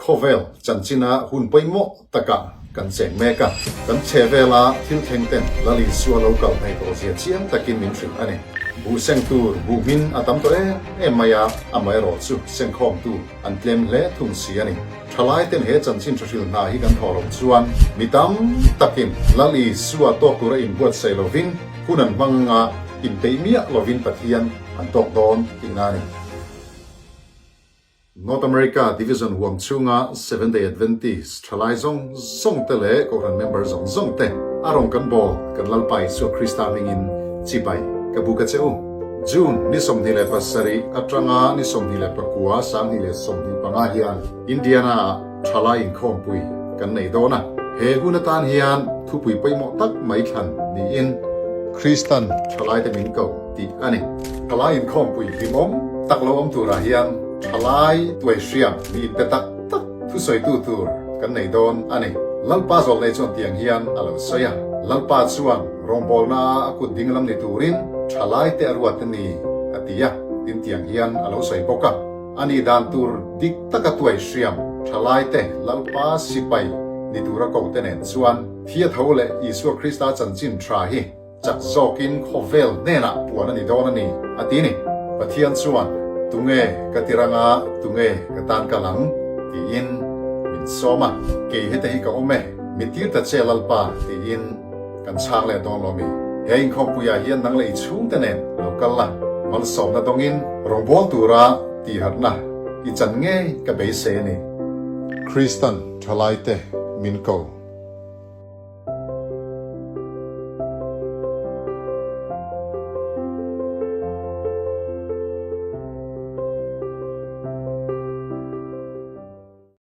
Khawvel chanchina hun pawimawh takah kan cheng mek a, kan chhe vela thil thleng ten Lal Isua lo kal hnaih tawh zia chiang takin min hrilh a ni. Buh seng tur buh hmin a tam tawh em em mai a, amaherawh chu sengkhawmtu an tlem hle thung si a ni. Thalai ten he chanchin tha hrilh hna hi kan thawh loh chuan mi tam takin Lal Isua tawk tura inbuatsaih lovin hun an hmang anga inpeih miah lovin Pathian an tawk dawn tihna a ni. North America Division huam chhunga Seventh-day Adventist thalai zawng zawng te leh Kohhran member zawng zawng te a rawn kan bawl kan Lalpa Isua Krista hmingin chibai ka buk a che u. June ni 27 atanga ni 29 2025 hian Indiana ah thalai inkhawmpui kan nei dawn a. He hun atan hian thupui pawimawh tak mai thlan niin Kristan thalai te min ko. tih a ni. Thalai inkhawmpui hlimawm tak lo awm turah hian thalai tuai hriam mi inpe tak tak thusawitu tur kan nei dawn a ni. Lalpa zawlnei chuan tiang hian a lo sawi a, Lalpa chuan rawngbawlna a kut ding lam ni turin thalai te a ruat a ni a ti a, tin tiang hian a lo sawi bawk a. A nih dan tur dik taka tuai hriam thalai te Lalpa sipai ni tura ko te nen chuan thia tho leh Isua Krista chanchin tha hi Chak zawkin khawvel hnenah puan a ni dawn a ni, a ti ni. Pathian chuan, Tunge ka tir anga, tunge ka tan kal ang? tiin min sawm a. Kei heta hi ka awm e, mi tir ta che Lalpa, tiin kan chhang leh dawn lo mi. He inkhawmpuiah hian nang leh i chhungte nen lo kal la, malsawmna dawngin rawngbâwl tura tihharhna i chan ngei ka beisei a ni. Kristan thalaite min ko.